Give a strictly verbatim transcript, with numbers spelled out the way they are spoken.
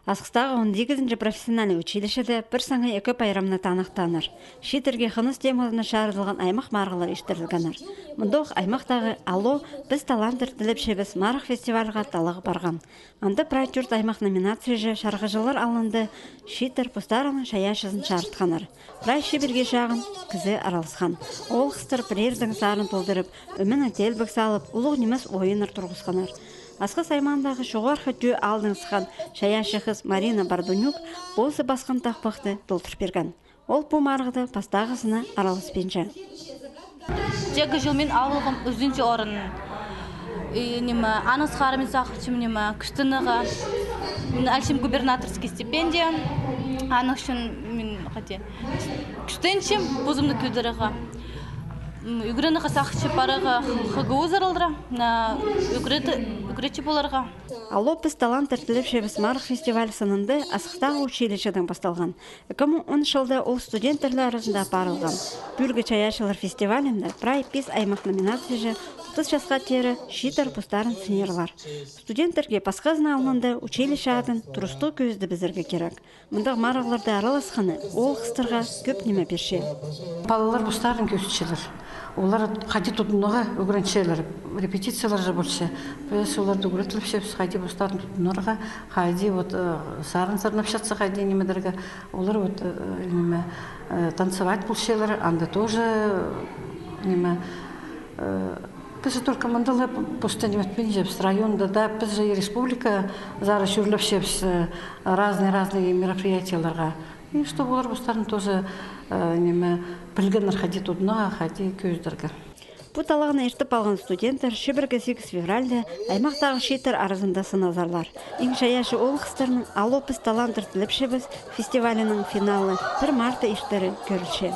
Асхыстағы он сигізінҷі профессиональный училищеде пір саңай ікі пайрамны таныхтааннар. Чииттерге хыныс темазына чарыдылған аймах марығлар иртірілгеннер. Мындох аймахтағы «Алло, піс таланттар тілепчебіс» марығ фестивальға таллағ парған. Анда прай тӧрт аймах номинацияҷа чарғыҷылар алнында чииттер постарының чайаачызын чарытханнар. Прай чибірге чағын кізі араласхан. Оол-хыстар пірернің сарын толдырып, ӧменең теелбек салып, улуғ нимес ойыннар турғысханнар. Асхыс аймағындағы Чоғархы Тӧӧ аалдаң сыххан чайаачы хыс Марина Бардунюк позы пасхан тахпахты толдыр пирген. Ол пу марығда пастағызына араласпинча. Тегі чыл мин алғам ӱзінҷі орын. И, ниме, аның сығара мин сағынчам, ниме, кӱстенерге. Мин алчам губернаторский стипендия. Аның ӱчӱн мин хайди кӱстенчем позымны кӧдірерге. М, ӱгренерге сағынчам парарға ХГУ заралдыра, на ӱгрет-, ӱгретчі поларға. «Алло, піс таланттар тілепчебіс» марығ фестиваль сынында Асхыстағы училищеде пасталған. Ікі муң он ӱзінҷі чылда ол студенттер аразында апарылған. Пӱӱлгі чайаачылар фестивалінде прай пис аймах номинацияҷа отыс часха теере чииттер постарын сынаарлар. Студенттерге пасхазының алнында училище адын турыстығ кӧзідібізерге кирек. Мындағ марығларда араласханы оол-хыстарға кӧп ниме пирче. Палалар постарын кӧзітчелер. Олар хайди тудынарға ӱгренчелер, репетициялар же полча. Піс оларды ӱгретіліпчебіс, хайди постарын тудынарға, хайди вот, э, сарын сарнапчатса, хайди нимедерге. Олар вот, э, ниме, э, танцевать полчалар, анда тоже, э, ниме, э, піс только мында ла пос-, поста ниме итпинчебіс, районда даа, піс же и республика сары чӧрлепчебіс, э, разный-разный мероприятиелерге. И чтобы олар постарын тоже, э, ниме, пілгеннер, хайди тудынарға, хайди кӧзідерге. Пу таллағны иртіп алған студенттер чибіргі сигіс февральда аймахтағы чииттер аразында сыназарлар. Иң чайаачы оол-хыстарның «Алло, піс таланттар тілепчебіс» фестивалінің финалы пір мартта иртері кӧрілче.